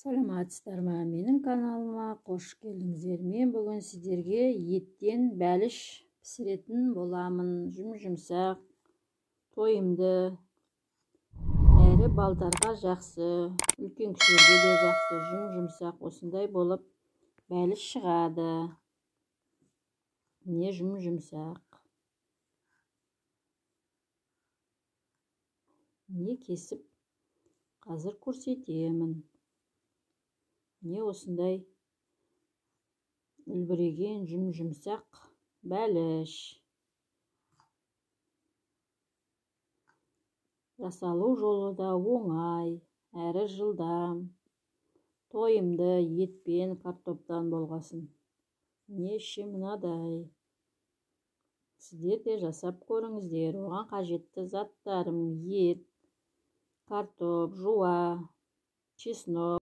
Саламатсыздар ма, менің каналыма қош келдіңіздер. Мен бүгін сіздерге еттен бәліш пісіретін боламын. Жұм-жұмсақ, тойымды, әрі балдарға жақсы, үлкен кісілерге де жақсы, жұм-жұмсақ осындай болып бәліш шығады. Не жұм-жұмсақ. Не кесіп қазір көрсетемін. Не осындай үлбіреген жұм-жұмсақ бәліш. Жасалу жолы да оңай, әрі жылдам. Тойымды етпен картоптан болғасын. Не іші мынадай. Сіздер де жасап көріңіздер. Оған қажетті заттарым: ет, картоп, жуа, чеснок.